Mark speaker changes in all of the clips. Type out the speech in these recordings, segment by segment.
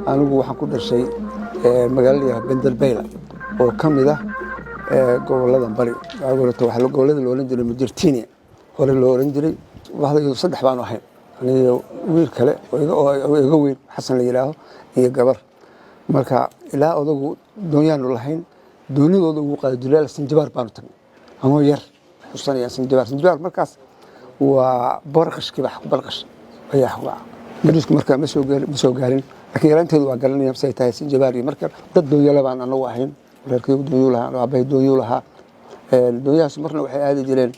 Speaker 1: Anigu waxaan ku dhashay magaalo la yidhaha Bendelbeyla oo ka mid ah gobolada Bari. Waagi horeto waxaa gobolada la oran jiray Majertinia hore loo oran jiray. Bahdayadu saddex baanu ahayn, aniga, wiil kale oo iga weyn, Xasan la yidhaaho, iyo gabar. Marka ilaa odagu doonyaanu lahayn, doonidooda ugu qaaday julaal Sanjabaar baanu tagnay anoo yar. Xusanaya Sanjabaar. Sanjabaar markaas waa barqashkii, barqash ayaa Ingiriisku markaa ma soo gaarin, laakiin yaraanteedu waa garanaya say tahay Sanjabaar. Iyo marka dad doonyale baan anagu ahayn, reerkaygu doonyuu lahaa, aabbahay doonyuu lahaa. Doonyahaas marna waxay aadi jireen,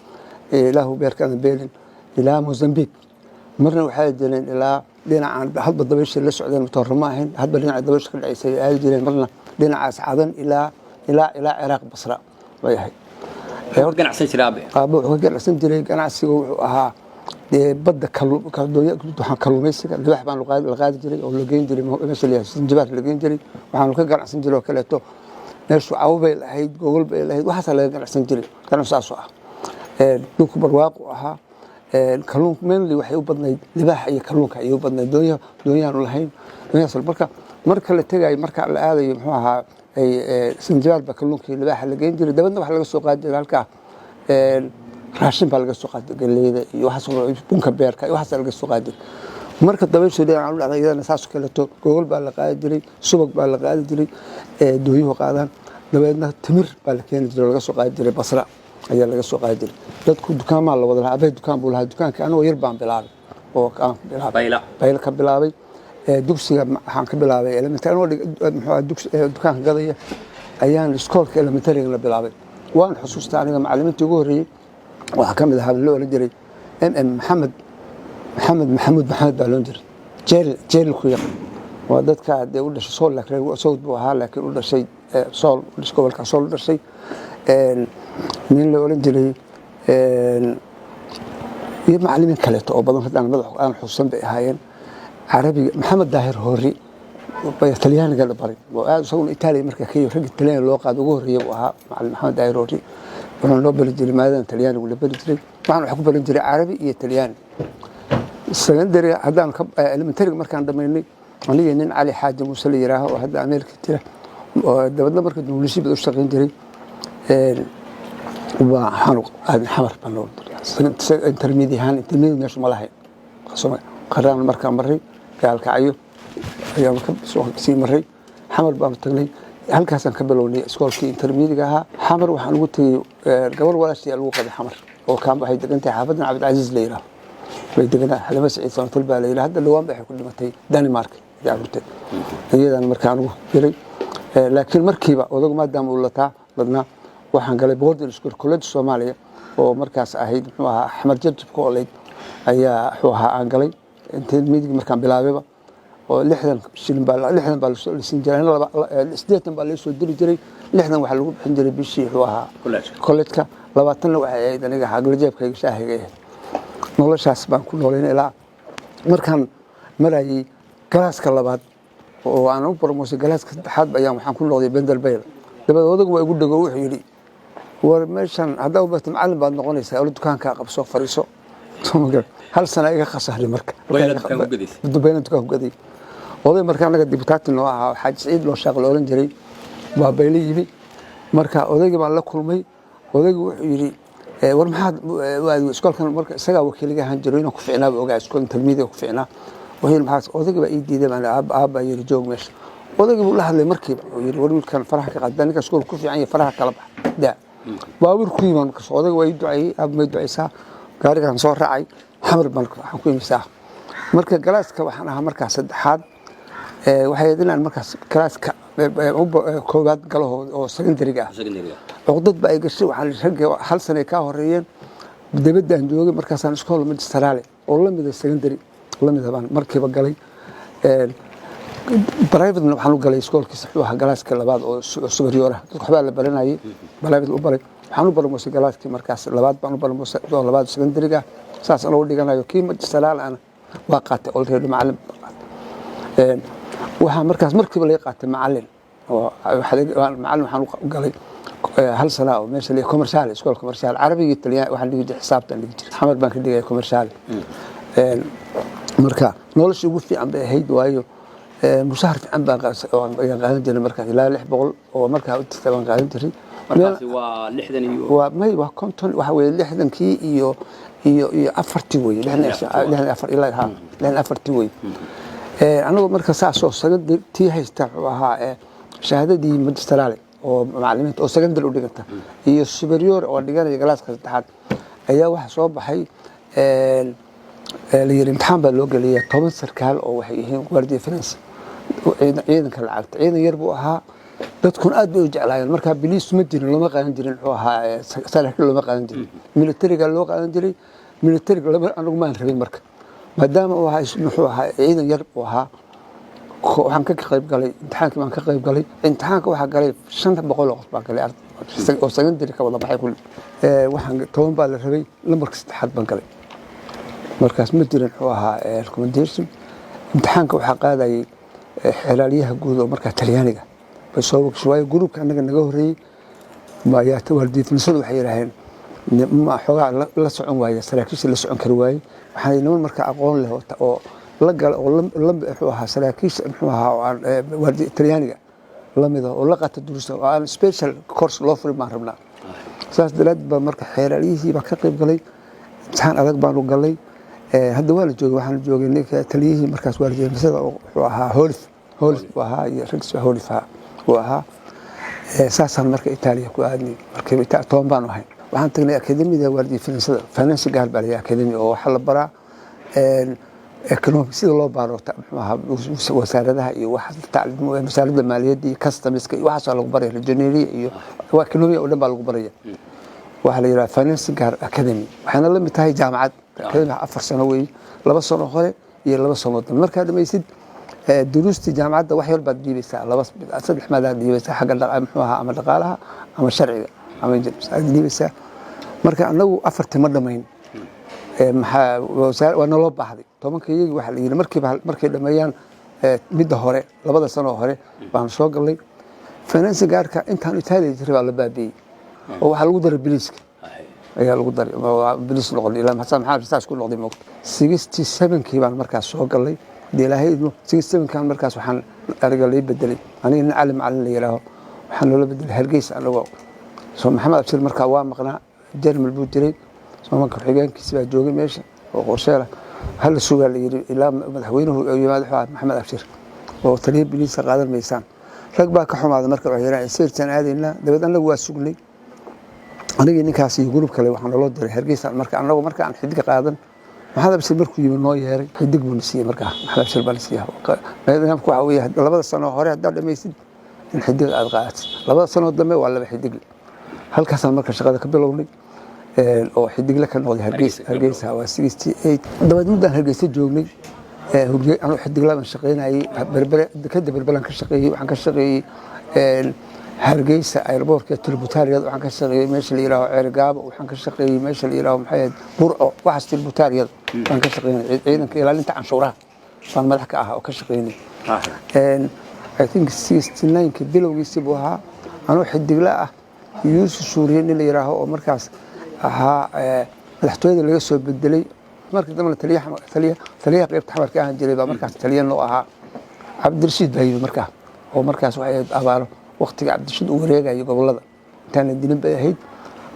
Speaker 1: ilaahu beerkaadan beelin, ilaa Mozambique, marna waxay aadi jireen ilaa dhinacan. Hadba dabaysha la socdeen, matooro ma ahayn, hadba dhinaca dabaysha ka dhacaysay ay aadi jireen, marna dhinacaas Cadan ilaa Ciraaq, Basra bay ahayd.
Speaker 2: Ganacsan jiray aabe?
Speaker 1: Aabbe wuxuu ka ganacsan jiray, ganacsiga wuxuu ahaa dee badda, waxaan kalluumaysiga. Libaax baan la qaadi jiray oo la geyn jiray meesha la yidhahdo Sanjabaar la geyn jiray. Waxaanu ka ganacsan jiray oo kaleeto, meeshu cawo bay lahayd, gogol bay lahayd, waxaasaa laga ganacsan jiray. Ganacsi saasoo ah, dhulku barwaaqu ahaa. Kalluunka mainly waxay u badnayd, libaaxa iyo kalluunka ayay u badnayd. Doonyahaanu lahayn, doonyahaas marka la tegayo, marka la aadayo, muxuu ahaa, Sanjabaar baa kalluunka iyo libaaxa la geyn jiray. Dabadna waxa laga soo qaadi jiray halkaa raashin baa laga soo qaadi, galeyda iyo waxaas, bunka beerka iyo waxaas laga soo qaadi jiray. Marka dabayshu dhinacan u dhacday, iyadana saas oo kaleeto gogol baa la qaadi jiray, subag baa la qaadi jiray, doonyuhu qaadaan. Dabeedna timir baa la keeni jiray oo laga soo qaadi jiray Basra ayaa laga soo qaadi jiray. Dadku dukaamaa la wada lahaa. Abahay dukaan buu lahaa. Dukaanka anigoo yar baan bilaabay oo aan bilaabay.
Speaker 2: Bayla.
Speaker 1: Bayla ka bilaabay. Dugsiga waxaan ka bilaabay elementary anigoo muxuu ahaa, dukaanka gadaya ayaan iskoolka elementary-ga la bilaabay. Waan xusuustaa, aniga macallimiintii ugu horreeyey waxaa ka mid ahaa loo oran jiray M Maxamed, Maxamed Maxamuud Maxamed baa loon jiray, Jeel Jeel ku yaqaan. Waa dadka dee u dhashay Sool, laakiin Sowd buu ahaa, laakiin u dhashay Sool, u dhashay gobolka Sool u dhashay. Nin la oran jiray iyo macallimiin kaleeto oo badan haddaan madax aan xusuusan bay ahaayeen. Carabiga Maxamed Daahir Hoori bay, Talyaaniga la baray oo aad isaguna Itaaliya marka ka yimi, ragga Talyaaniga loo qaado ugu horreeyay buu ahaa macallin Maxamed Daahir Hoori. Wuxuu noo bari jiray maadadan Talyaanigu la bari jiray. Waxaan wax ku baran jiray Carabi iyo Talyaani. Secondary haddaan ka elementary markaan dhamaynay, aniga nin Cali Xaaji Muuse la yiraaho oo hadda Ameerika jira oo dabadna marka dowlashii u shaqayn jiray, waa waxaanu aadin Xamar baan loo diray intermediate ahaan. Intermediate meeshu ma lahayn. Qaraan markaan maray, Gaalkacyo ayaan ka soo sii maray, Xamar baanu tagnay. Halkaasaan ka bilownay iskoolkii intermediate ahaa. Xamar waxaan ugu tegey gabar walaashii lagu qabay Xamar oo kaan waxay degan tahay xaafadan Cabdilcasiis la yidhaaho bay deganaa. Xalimo Saciid Samatal baa la yidhaha. Hadda dhawaan waxay ku dhimatay Denmark carruurteed. Iyadan markaan ugu jiray, laakiin markiiba odagu maadaama uu lataa ladnaa, waxaan galay boarding school, college Soomaaliya oo markaas ahayd, muxuu ahaa, Axmed Jajab ku oleyd ayaa, muxuu ahaa, aan galay intermediate markaan bilaabayba, oo 60 shilin baa, 60 baa lasoo siin jiray, 80 baa laysoo diri jiray, 60 waxaa lagu bixin jiray bishii, muxuu ahaa, college-ka, 20-na waxay ahayd aniga xagla jeebkayga shaahayga ahayd. Noloshaas baan ku noolayn ilaa markaan marayay galaaska labaad oo aan u promote-ay galaaska saddexaad ayaan waxaan ku noqday Bendelbeyl. Dabeed odagu waa igu dhego, wuxuu yidhi: "War meeshan haddaa u barta macallin baad noqonaysaa, olo dukaankaa qabso, fariiso." Hal sana iga khasaaray marka.
Speaker 2: Bayla dukaan ku gadaysay?
Speaker 1: Bayla dukaan ku gaday. Oday marka anaga dibutaati noo ahaa, Xaaji Saciid loo shaaq la oran jiray, baa bayla yimi. Marka odaygii baan la kulmay. Odaygii wuxuu yidhi: "War maxaad iskoolkan?" Marka isagaa wakiiliga ahaan jiro, inaan ku ficnaa ba ogaa, iskool intermediate ku ficnaa. Wuxuu yidhi: "Maxaad?" Odaygii baa ii diiday. Baan aabbaa yidhi: "Joog meesha." Odaygii buu la hadlay markiiba, wuxuu yidhi: "War wiilkan faraha ka qaad, ninka iskool ku fiican yahay, faraha kala bax daa." Baabuur ku yimaan markaas. Odayga waa ii duceeyey, aab may duceysaa. Gaarigaan soo raacay, Xamar baan waxaan ku imisaa. Marka galaaska waxaan ahaa markaas saddexaad. Waxay ahayd inaan markaas galaaska koowaad galo oo secondary-ga ah. Cuqdad ba ay gashay. Waxaan ragga hal sanay kaa horeeyeen dabaddaan joogay. Markaasaan iskool magistrale oo lamida secondary lamida baan markiiba galay. Private-na waxaan u galay iskoolkiisa, wuxuu ahaa galaaska labaad oo superior ah. Dadka waxbaa la baranayay private u baray. Waxaan u promote-ay galaaskii markaas labaad baan u promote-ay oo labaad secondary-ga. Saas anoo dhiganayo, kii magistrale ana waa qaatay already, macallin qaatay. Waxaa markaas markiiba laga qaatay macallin oo macallin waxaan u galay hal sana oo meesha la commercial, iskool commercial. Carabiga, Taliyaan waxaan dhigi jiray, xisaabtaan dhigi jiray. Xamar baan ka dhigaya commercial. Marka nolosha ugu fiican bay ahayd, waayo Mushahar fiican baan ayaan qaadan jiray markaas, ilaa 600 oo markaa u tirta baan qaadan jiray.
Speaker 2: Markaasi waa 60 iyo
Speaker 1: Waa may, waa 50, waxa weeye 60kii iyo 4tii weye, 64 ilaa, ha, 64tii weye. Anagoo marka saasoo secondary tii haysta, wuxuu ahaa shahaadadii magistrale oo macalimiinta oo secondary u dhiganta iyo superior oo dhiganaya galaaska saddexaad, ayaa waxa soo baxay la yiri imtixaan baa loo geliyay 10 sarkaal oo waxay yihiin guardia finance, ciidanka lacagta. Ciidan yar buu ahaa, dadkuna aad bay u jeclaayeen. Markaa biliis ma jirin, looma qaadan jirin, muxuu ahaa, saraakiil looma qaadan jirin, militariga loo qaadan jiray. Militariga lama, anagu maan rabin. Marka maadaama uu ahaa, muxuu ahaa, ciidan yar buu ahaa, waxaan ka qayb galay imtixaankii baan ka qayb galay. Imtixaanka waxaa galay 500 oo qof baa galay oo secondary ka wada baxay kulli. Waxaan 10 baa la rabay, lambarka saddexaad baan galay. Markaas ma jirin, muxuu ahaa, recommendation. Imtixaanka waxaa qaadayay xeraalyaha guud oo markaa Talyaaniga bay soo wagshay, waayo gruubka annaga naga horreeyey ayaa waardiyafinsadu waxay yidhaaheen xoogaa la socon waaya, saraakiisha la socon kari waaye. Waxaa niman marka aqoon leh oo la gala oo la, muxuu ahaa, saraakiisha, muxuu ahaa, oo aan waardiya Talyaaniga lamida oo la qaata duruusta oo aan special course loo furin baan rabnaa. Saas daraaddeed baa marka xeeraalyihii baa ka qayb galay. Imtixaan adag baanu galay. Hadda waa la joogay, waxaanu joogay ninka taliyihii markaas waardiyafinsada wuxuu ahaa Holif, Holif buu ahaa iyo ragis Holif uu ahaa. Saasaan marka Itaaliya ku aadnay. Markiiba 10 baanu ahayn. Waxaan tagnay akademida waardiya finansada, finance guard baa la yidhaha academy, oo waxaa la baraa economic, sida loo baaro muxuu ahaa, wasaaradaha iyo waxaas, wasaaradda maaliyadda iyo customska iyo waxaasaa lagu baraya, ragioneria iyo waa economic oo dhan baa lagu baraya. Waxaa la yidhaha finance guard academy, waxayna la mid tahay jaamacad. Academy 4 sano weeye, 2 sano hore iyo 2 sano dambe. Markaa dhamaysid duruustii jaamacadda, wax yar baad dhiibaysaa, laba saddex maadaad dhiibaysaa, xagga muxuu ahaa, ama dhaqaalaha ama sharciga ama aad dhiibaysaa. Marka anagu afartii ma dhamayn. Maxaa waa naloo baahday 10ka iyagii. Waxaa la yidhi markiiba markay dhameeyaan midda hore, labada sano hore baanu soo galnay. Finance guardka intaan Itaaliya jiray baa la baabi'iyey oo waxaa lagu daray biliiska ayaa lagu daray, biliis noqon ilaa maxaa saas ku noqday moogta. 67kii baan markaas soo galnay. Dee Ilaahay idmo, 67kan markaas waxaan aniga lay bedelay, aniga nin Cali Macalin la yidhaaho, waxaa noola bedelay Hargeysa. Anagoo soo Maxamed Abshir markaa waa maqnaa, Jarmal buu jiray. Soomanka ku-xigeenkiisi baa joogay meesha oo qorsheela. Hala sugaa la yidhi ilaa madaxweynuhu yimaado, wuxuu ahaa Maxamed Abshir, oo taliya biliiska qaadan maysaan. Rag baa ka xumaaday. Marka waxay yidhahdeen seertaan aadaynaa. Dabeed annagu waa sugnay, anigii ninkaas iyo group kale waxaa naloo diray Hargeysa. Marka annagu marka aan xidiga qaadan, Maxamed Abshir markuu yimi noo yeeray, xidig buu na siiyey. Markaa Maxamed Abshir baa na siiyey. Nidaamku waxa weeye labada sano hore haddaad dhamaysid in xidig aad qaadatid, labada sano dambe waa laba xidigle. Halkaasaan marka shaqada ka bilownay oo xidigle ka noqday Hargeysa. Hargeysa waa 68. Dabeed muddaan Hargeysa joognay, anuu xidigla baan shaqaynayay. Berbere dekada Berbelaan ka shaqeeyey, waxaan ka shaqeeyey Hargeysa airportka tributaariyada, waxaan ka shaqeeyey meesha la yidhaaho Ceerigaabo, waxaan ka shaqeeyey meesha la yidhaaho, maxay ahayd, Burco. Waxaas tributaariyada baan ka shaqeynay, ciidanka ilaalinta canshuuraha baan madax ka ahaa oo ka shaqeynay. I think 69ka bilowgiisii buu ahaa. Anuu xidigla ah, Yuusuf Suuriye nin la yidhaaho oo markaas ahaa madaxtooyada laga soo bedelay, markii dambena taliyaha qaybta Xamarka ahaan jiray baa markaas taliya noo ahaa. Cabdirashiid baa yimi markaa, oo markaas waxay ahayd abaaro, waqtiga Cabdirashiid uu wareegayo gobolada intaan la dilin bay ahayd.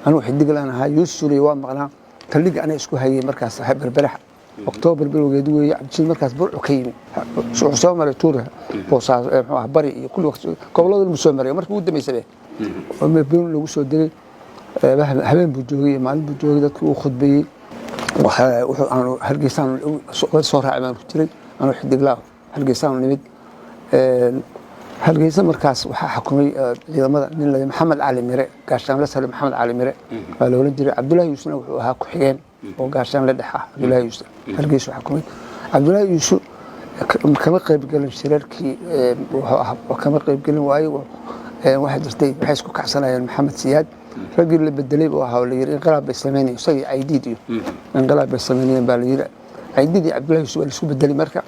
Speaker 1: Anuu xidiglaan ahaa, Yuusuf Suuriye waa maqnaa, taldhiga anaa isku hayay markaas Berberaxa. Oktoobar bilowgeed weeye. Cabdirashiid markaas Burcu ka yimi, wuxuu soo maray Tuura, Boosaaso, muxuu ahaa, Bari iyo kulli waqti gobolada buu soo maray. Markii ugu dambeysay been lagu soo diray, habeen buu joogay, maalin buu joogay, dadkii uu khudbeeyey. Wuxuu aanu Hargeysaan soo raacay baan ku jiray anuu xidiglaa. Hargeysaanu nimid. Hargeysa markaas waxaa xukumay ciidamada nin la Maxamed Cali Mire, gaashaanle sare Maxamed Cali Mire waa la oran jiray. Cabdullaahi Yuusufna wuxuu ahaa ku-xigeen oo gaashaanle dhex ah. Cabdullaahi Yuusuf Hargeysa xukumay. Cabdullaahi Yuusuf kama qaybgelin shirarkii, kama qaybgelin waayo waxaa jirtay waxay isku kacsanayeen Maxamed Siyaad. Raggii la bedelay buu ahaa oo la yiri inqilaab bay sameynayeen, isagii Caydiid iyo inqilaab bay sameynayeen baa la yiri. Caydiid iyo Cabdullaahi Yuusuf waa la isku bedelay. Marka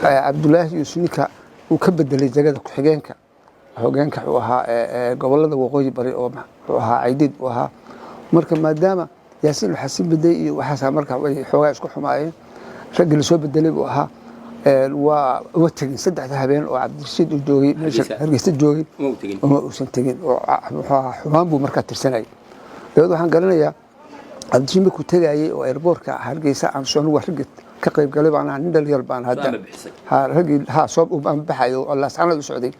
Speaker 1: Cabdullaahi Yuusuf ninka uu ka bedelay jagada ku-xigeenka hoggaanka wuxuu ahaa gobolada waqooyi bari oo wuxuu ahaa Caydiid uu ahaa. Marka maadaama Yaasiin Xasin bedelay iyo waxaas, marka way xoogaa isku xumaayeen. Raggii lasoo bedelay buu ahaa. Waa uma tegin 3da habeen oo Cabdirashiid uu joogay meesha.
Speaker 2: Hargeysa.
Speaker 1: Hargeysa joogay.
Speaker 2: Uma u tegin.
Speaker 1: Uma uusan tegin oo muxuu ahaa, xumaan buu markaa tirsanayay. Dabeed waxaan garanayaa Cabdirashiid markuu tegayay oo airportka Hargeysa aan soo, anigu ragga ka qayb galay baan ahaa, nin dhalinyar baan
Speaker 2: Soo
Speaker 1: hadda.
Speaker 2: ama bixisay.
Speaker 1: Ha, raggii ha soo aan baxayo oo Laascanood u socday,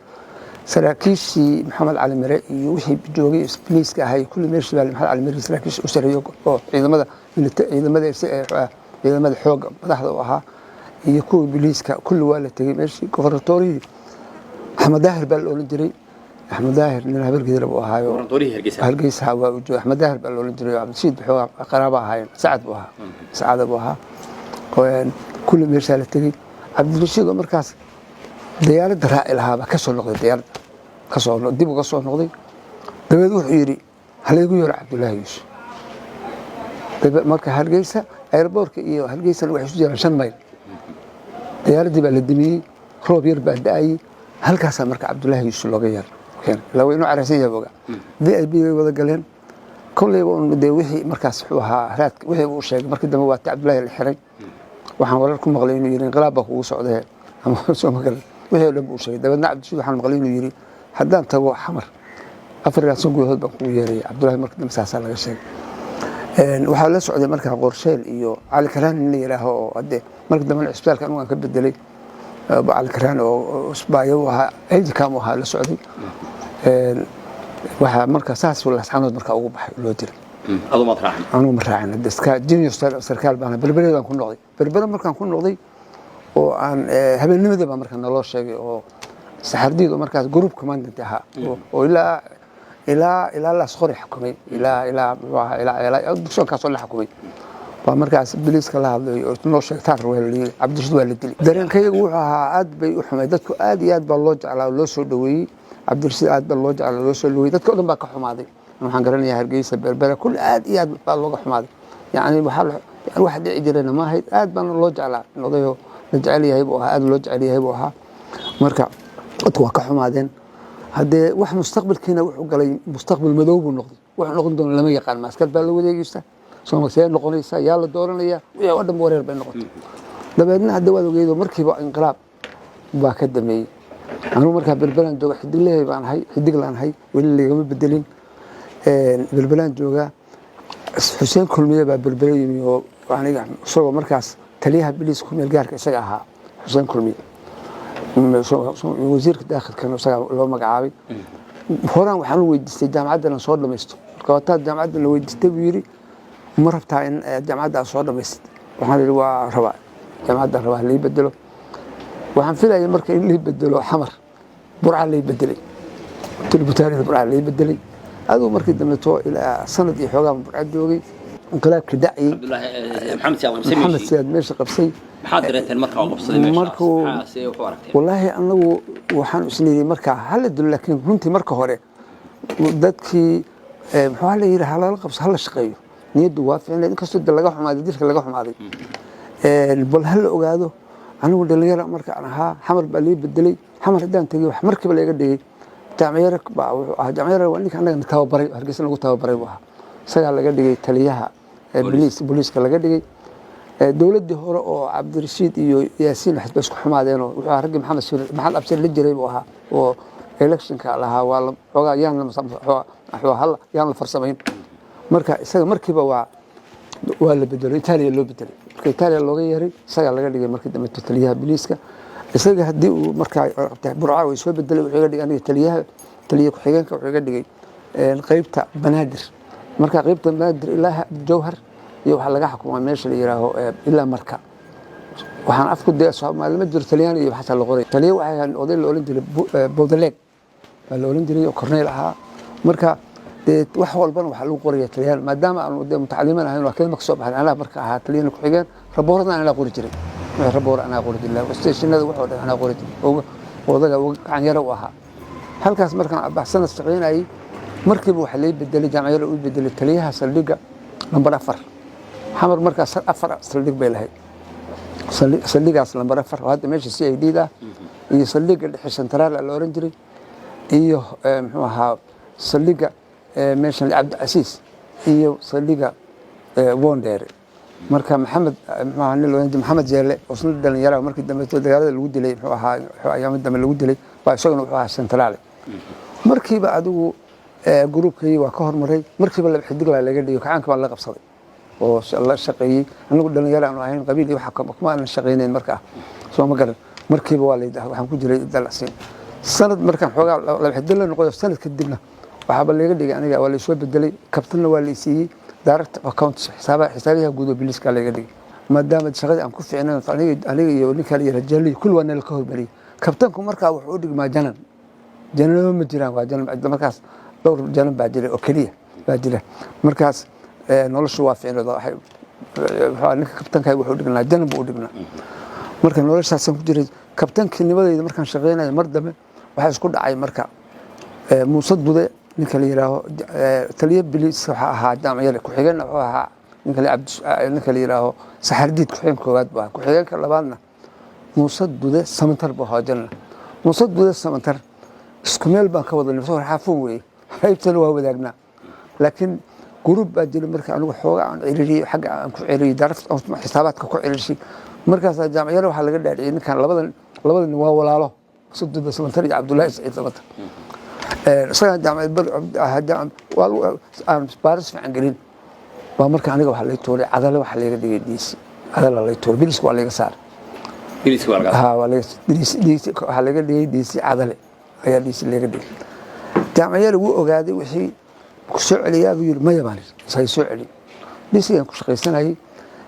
Speaker 1: saraakiishii Maxamed Cali Mire iyo wixii joogay boliiska ahay kulli meeshii baa Maxamed Cali Mire saraakiisha u sareeyo oo ciidamada ciidamada ciidamada xoogga madaxda u ahaa iyo kuwii boliiska kulli waa la tegey meeshii. Governatorihii Axmed Daahir baa la oran jiray. Axmed Daahir nin Habargidira buu ahaayo.
Speaker 2: Governatorihii Hargeysa.
Speaker 1: Hargeysa waa uu joogay. Axmed Daahir baa la oran jiray oo Cabdirashiid xoogaa qaraaba ahaayeen, Sacad buu ahaa, Sacada buu ahaa. Kulli meeshaa la tegey. Cabdirashiid oo markaas diyaaradda raaci lahaabaa ka soo noqday diyaaradda, kasoo dib uga soo noqday. Dabeed wuxuu yidhi, "Halaygu yeero Cabdullaahi Yuusuf." Marka Hargeysa airportka iyo Hargeysana waxay isu jiraan 5 mayl. Diyaaraddii baa la dimiyey, roob yar baa da'ayey. Halkaasaa marka Cabdullaahi Yuusuf looga yeeray keenay, ilaa waa inuu caraysan yahay ogaa. VIP bay wada galeen. Kolleyba un dee wixii markaas wuxuu ahaa raadka wixii uu sheegay. Markii dambe waa ti Cabdullaahi la xiray. Waxaan warar ku maqlay inuu yidhi, "Inqilaab baa kugu socdee," ama soo ma garan, wixii oo dhan buu sheegay. Dabeedna Cabdirashiid waxaan maqlay inuu yidhi, "Haddaan tago Xamar 24 gudahood baan kugu yeeraya, Cabdullaahi." Markii dambe saasaa laga sheegay. Waxaa la socday markaa Qorsheel iyo Cali Karaan nin la yidhaaho oo hadde markii dambena cisbitaalka anigu aan ka bedelay. Cali Karaan oo isbaayo u ahaa, aide-de-camp u ahaa, la socday. Waxaa marka saas Laascanood markaa ugu baxay loo diray.
Speaker 2: Aduu maad raacin?
Speaker 1: Anugu ma raacin hadde, iska junior sarkaal baan. Berberedaan ku noqday. Berbere markaan ku noqday oo aan habeennimadii baa markaa naloo sheegay oo Saxardiid oo markaas group commandant ahaa oo ilaa Laasqori xukumay, ilaa muxuu ahaa, ilaa dugsoonkaasoo la xukumay baa markaas biliiska la hadlay oo noo sheegay taar waa la yiri, Cabdirashiid waa la dilay. Dareenkayagu wuxuu ahaa aad bay u xumay. Dadku aad iyo aad baa loo jeclaa oo loo soo dhoweeyey Cabdirashiid, aad baa loo jeclaa oo loo soo dhoweeyey. Dadka o dhan baa ka xumaaday. Waxaan garanayaa Hargeysa, Berbera, kulli aad iyo aad baa looga xumaaday. Yani waxaa yani wax dhici jirayna ma ahayd. Aad baana loo jeclaa, in odayo la jecel yahay buu ahaa, aad loo jecel yahay buu ahaa. Marka dadku waa ka xumaadeen. Haddee wax mustaqbalkiina wuxuu galay, mustaqbal madow buu noqday. Wuxuu noqon doona lama yaqaan. Maaskar baa la wareegaysa sooma, see noqonaysa, yaa la dooranaya, wixii oo dhan wareer bay noqotay. Dabeedna hadda waad ogeydo, markiiba inqilaab baa ka dameeyey. Anugu markaa Berbelaan jooga, xidiglehay baan ahay, xidiglaan ahay, weli lagama bedelin. Berbelaan joogaa. Xuseen Kulmiye baa Berbere yimi oo aniga isagoo markaas taliyaha biliis ku meel gaarka isaga ahaa. Xuseen Kulmiye wasiirka daakhilkana isagaa loo magacaabay. Horaan waxaan u weydiistay jaamacaddan aan soo dhamaysto. Marka wataad jaamacaddan la weydiistay buu yidhi, "Ma rabtaa in jaamacadda aad soo dhamaystid?" Waxaan idhi, "Waa rabaa, jaamacaddan rabaa, lii bedelo." Waxaan filayay marka in lii bedelo Xamar. Burca lii bedelay, tulbutaanida Burca lii bedelay. Aduu markii dambeto ilaa sanad iyo xoogaa Burca joogay, inqilaabkii dhacayay.
Speaker 2: Cabdullaahi Maxamed Siyaad qabsay
Speaker 1: Maxamed
Speaker 2: meeshii.
Speaker 1: Siyaad meesha qabsay.
Speaker 2: Maxaad dareenteen markaa uu qabsaday meeshaas? Maxaa see wuxuu aragteen?
Speaker 1: Wallaahi anagu waxaan isleeyahay markaa hala dilo, laakiin runtii marka hore dadkii muxuu la yidhi, halala qabso, hala shaqeeyo. Niyaddu waa fiicneed, inkastoo de laga xumaaday, dilka laga xumaaday. Bal hala ogaado. Anigu dhalinyaro marka aan ahaa, Xamar baa lii bedelay. Xamar haddaan tegey, wax markiiba laga dhigay Jaamaciyare baa wuxuu ahaa. Jaamaciyare waa ninka annaga tababaray, Hargeysa lagu tababaray buu ahaa. Isagaa laga dhigay taliyaha booliiska laga dhigay. Dowladdii hore oo Cabdirashiid iyo Yaasiin waxba isku xumaadeenoo wuxuu ahaa raggii Maxamed Sir, Maxamed Abshir la jiray buu ahaa oo electionka lahaa waa la xoogaa yaan la yaan la farsamayn. Marka isaga markiiba waa la bedelay, Itaaliya loo bedelay. Marka Itaaliya looga yeeray, isagaa laga dhigay markii dambe taliyaha booliiska. Isaga haddii uu markaa qabtay Burca way soo bedelay, wuxuu iga dhigay aniga taliyaha, taliya ku-xigeenka wuxuu iga dhigay qaybta Banaadir. Marka qaybta Banaadir ilaa Jowhar iyo waxaa laga xukumaa meesha la yidhaaho ilaa Marka. Waxaan afku dee Soomaali ma jiro, Talyaani iyo waxaasaa la qoray. Taliya waxay ahayn oday la oran jiray Bowdaleeg baa la oran jiray oo korneyl ahaa. Marka dee wax walbana waxaa lagu qoraya Talyaan, maadaama aanu dee mutacaliman ahayn, waa kelma ka soo baxday. Anaa marka ahaa taliyana ku-xigeen, raboorada anaa qori jiray, wixii raboor anaa qori jiray, stationada wax oo dhan anaa qori jiray, odaga gacan yaro u ahaa halkaas. Markaan abax sanad shaqaynayay, markiiba waxaa lay bedelay, jaamaciyada u bedelay taliyaha saldhigga lambar 4. Xamar markaas afar saldhig bay lahayd. Saldhigaas lambar 4 oo hadda meesha CID da iyo saldhigga dhexe Santaraal la oran jiray iyo muxuu ahaa, saldhigga meeshan Cabdicasiis iyo saldhigga Wondheere. Marka Maxamed, muxuu ahaa, nin loo jiray Maxamed Jeelle oo isna dhalinyaro markii dambe dagaalada lagu dilay, muxuu ahaa, ayaamo dambe lagu dilay baa, isaguna wuxuu ahaa centrale. Markiiba adigu gruubkii waa ka hormaray. Markiiba laba xidig laga dhigo, kacaanka baa la qabsaday oo la shaqeeyey. Anagu dhalinyaro aanu ahayn, qabiil iyo waxa kuma aanan shaqaynayn markaa, soo ma garan? Markiiba waa la waxaan ku jiray dalacsiin sanad. Markaan xoogaa laba xidig la noqoyo, sanad kadibna waxaaba laga dhigay aniga, waa laysoo bedelay, kabtanna waa la siiyey, director accounts, xisaabiyaha guud oo biliska laga dhigay, maadaama shaqadii aan ku fiicnayn aniga iyo ninka la yiraahdo Jali, kulli waa nala ka hormariyey. Kabtanku markaa wuxuu u dhigmaa janan. Jananimo ma jiraan, waa janan. Markaas dhowr janan baa jira oo keliya baa jira. Markaas noloshu waa fiicnayd. Ninka kabtanka wuxuu dhignaa janan buu u dhignaa. Marka noloshaasaan ku jiray kabtankiinimadayda markaan shaqeynaya. Mar dambe waxaa isku dhacay marka Muuse Dude, ninka la yihaaho taliye bilis waxaa ahaa Jaamaciyare, ku-xigeenna wuxuu ahaa ninka la yihaaho Saxardiid. Ku-xigeenka koowaad buu ahaa, ku-xigeenka labaadna Muuse Dude Samantar buu ahaa. Janna Muuse Dude Samantar isku meel baan ka wadanay, soo xaafuun weeye, qaybtana waa wadaagnaa, laakiin gruub baa jira. Marka anigu xooga aan ciririyey, xagga aan ku ciriyey, daraf xisaabaadka ku cirirshay. Markaasaa Jaamaciyare waxaa laga dhaadhiciyey ninkan labadan nin waa walaalo, Muuse Dude Samantar iyo Cabdullaahi Saciid Samantar. Isagaa jaamacad aan baaris fiican gelin baa. Marka aniga waxaa lay tuuray Cadale, waxaa layga dhigay DC Cadale lay tuuray, biliska waa layga saaray. Waxaa laga dhigay DC Cadale ayaa DC laga dhigay. Jaamaciyare wuu ogaaday wixii ku soo celiyaa buu yiri. Maya baan isay soo celin, DC-gaan ku shaqaysanayay,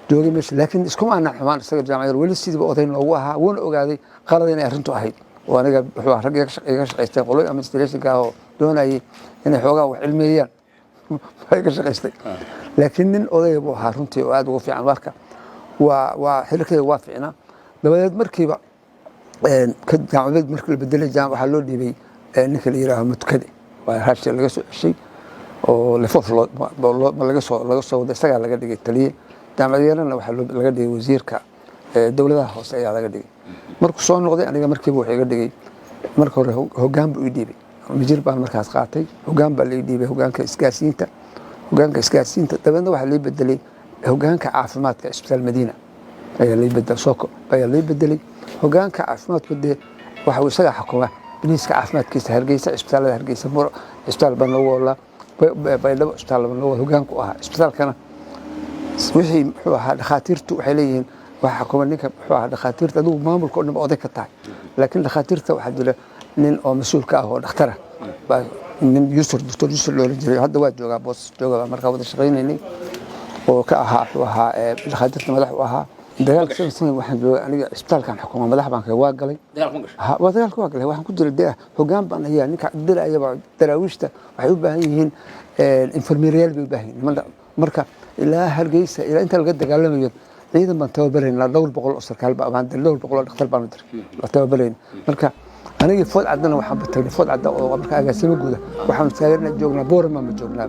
Speaker 1: joogay meesha, laakiin iskuma aanan xumaan. Isaga Jaamaciyare weli sidiiba oday noogu ahaa, wuuna ogaaday qalad inay arrintu ahayd oo aniga wuxuu rag iga shaqaystay, qolo administrationka ah oo doonayay inay xoogaa wax cilmiyeeyaan baa iga shaqaystay. Laakiin nin odayga buu ahaa runtii oo aad ugu fiican. Marka waa xilkayga waa fiicnaa. Dabadeed markiiba jaamacadeed markii la bedelay, waxaa loo dhiibay ninka la yihaaho Matukade. Waa raashiya laga soo ceshay oo Lvov laga soo waday, isagaa laga dhigay taliye. Jaamacadyarana waxaa laga dhigay wasiirka dowladaha hoose ayaa laga dhigay. Markuu soo noqday aniga markiiba wuxuu iga dhigay, marka hore hoggaan buu ii dhiibay, majir baan markaas qaatay, hoggaan baa la ii dhiibay, hoggaanka isgaarsiinta. Hoggaanka isgaarsiinta dabeedna waxaa lii bedelay hoggaanka caafimaadka, Isbitaal Madiina ayaa lii bedelay, Soko ayaa lii bedelay. Hoggaanka caafimaadku dee waxa uu isagaa xukuma biliiska caafimaadkiisa Hargeysa, isbitaalada Hargeysa, isbitaal baa noogu olaa, Baydhabo isbitaal baa noogu, hoggaanku ahaa isbitaalkana. Wixii muxuu ahaa, dhakhaatiirtu waxay leeyihiin waxaa xukuma ninka muxuu ahaa dhakhaatiirta. Adigu maamulka o dhan ba oday ka tahay, laakiin dhakhaatiirta waxaa jira nin oo mas-uul ka ah oo dhakhtara baa, nin Yusur, Doctor Yusur loola jiray, hadda waa joogaa, boos jooga. Markaa wada shaqaynaynay oo ka ahaa, wuxuu ahaa dhakhaatiirta madax u ahaa. Dagaalka 7 sano waxaan joogay aniga isbitaalkan xukuma, madax baan waa galay. Waa dagaalka waa galay, waxaan ku jiray dee hoggaan baan hayaa. Ninka dirayaba daraawiishta waxay u baahan yihiin infirmeeriyaal bay u baahan yihiin. Marka ilaa Hargeysa ilaa inta laga dagaalamayo ciidan baan tababarayna, dhowr boqol oo sarkaal baan, dhowr boqol oo dhakhtar baanu diray la tababarayna. Marka anigii Food Caddana waxaan tagnay, Food Cadda oo marka agaasimo guuda waxaanu taagana joognaa, Boorama ma joognaa.